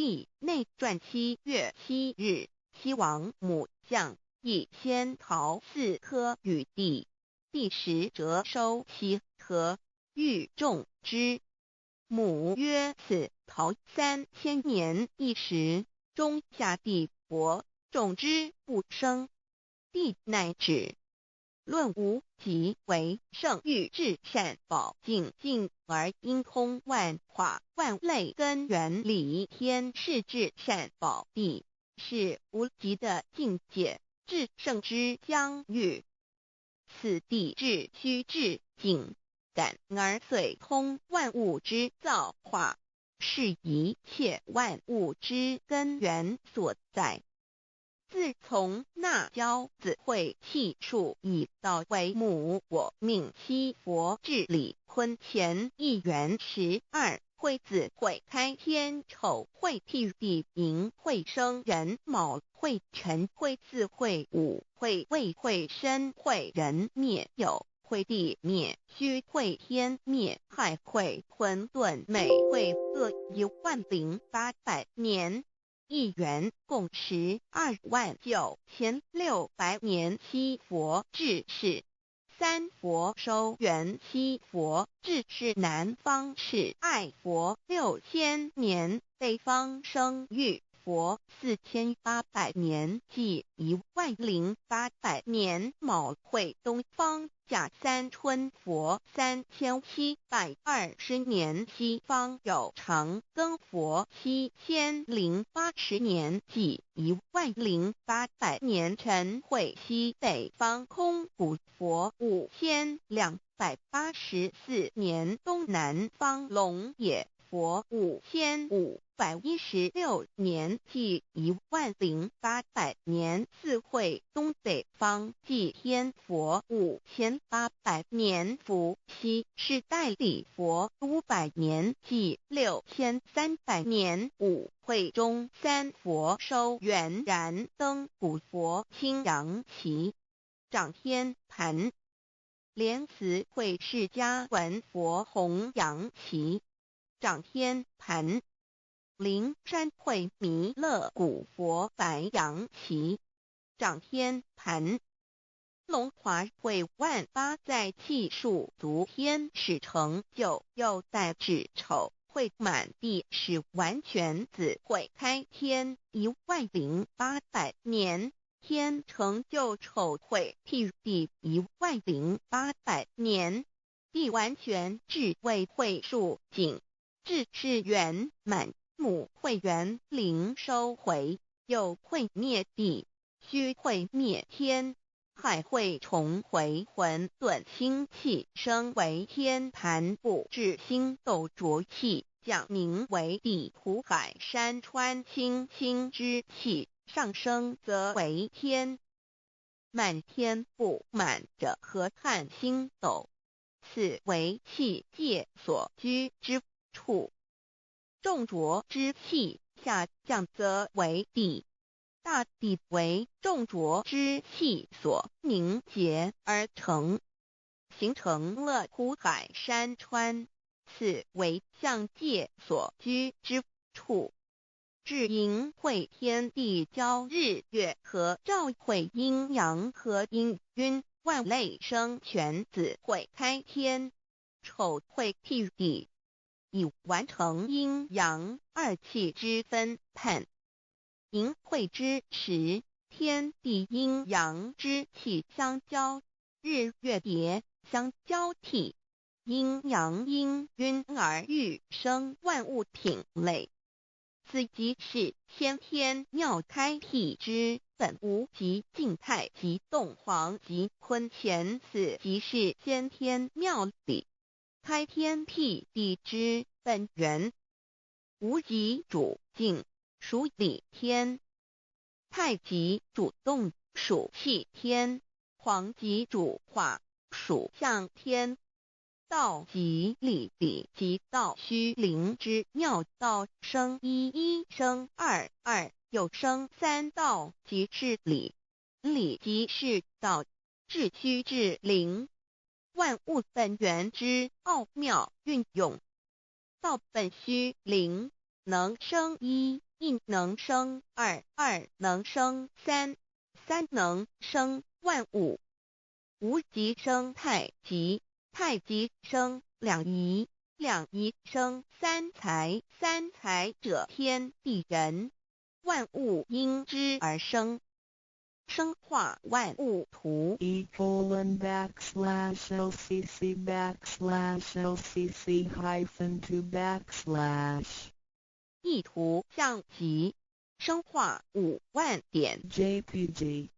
帝内传7月7日，西王母降一仙桃四颗与地，帝食辄收其核，欲种之。母曰：此桃3000年一时，终下地薄，种之不生。帝乃止。论无极为圣域至善宝净境而应通万化万类根源理天是至善宝地，是无极的境界，至圣之疆域。此地至虚至境，感而遂通万物之造化，是一切万物之根源所在。自从那骄子会气数以道为母，我命七佛至理坤乾一元十二会子会开天丑会辟地寅会生壬卯会辰会巳会午会未会申会壬灭酉会地灭戌会天灭亥会混沌未会各10800年。一元共129600年，七佛治世，三佛收圆七佛治世南方是爱佛6000年，北方生育佛4800年，计10800年。卯会东方甲三春佛3720年，西方有长庚佛7080年，计10800年。辰会西北方空古佛5284年，东南方龙也佛5516年，计10800年。巳会东北方祭天佛5800年，伏羲是代理佛500年，计6300年。午会中三佛收圆燃灯古佛青阳旗掌天盘，莲慈会释迦文佛弘扬旗掌天盘，灵山会弥勒古佛白羊旗掌天盘，龙华会万八在气数足天使成就，又在指丑会满地使完全子会开天10800年，天成就丑会辟地10800年，地完全至位会数景。至是圆满，母会元灵收回，又会灭地，戌会灭天，亥会重回混沌清气，升为天盘布至星斗浊气，降凝为地土海山川清清之气，上升则为天。满天布满着河汉星斗，此为气界所居之处，众浊之气下降则为地，大地为众浊之气所凝结而成，形成了湖海山川，此为象界所居之处。至寅会天地交日月合照会阴阳合阴晕万类生全子会开天，丑会辟地，已完成阴阳二气之分判。寅会之时，天地阴阳之气相交，日月叠相交替，阴阳氤氲而育生万物品类。此即是先天妙开辟之本无极静态极动黄极坤乾，此即是先天妙理开天辟地之本源。无极主静，属理天；太极主动，属气天；黄极主化，属象天。道即理，理即道，虚灵之妙道，生一一生二二，又生三。道即是理，理即是道，至虚至灵，万物本源之奥妙运用。道本虚灵，能生一，一能生二，二能生三，三能生萬物。無極生太極，太極生兩儀，兩儀生三才，三才者天地人，萬物因之而生。生化萬物圖。 E:\LCC\LCC-2\ 意圖相集，生化5萬點 JPG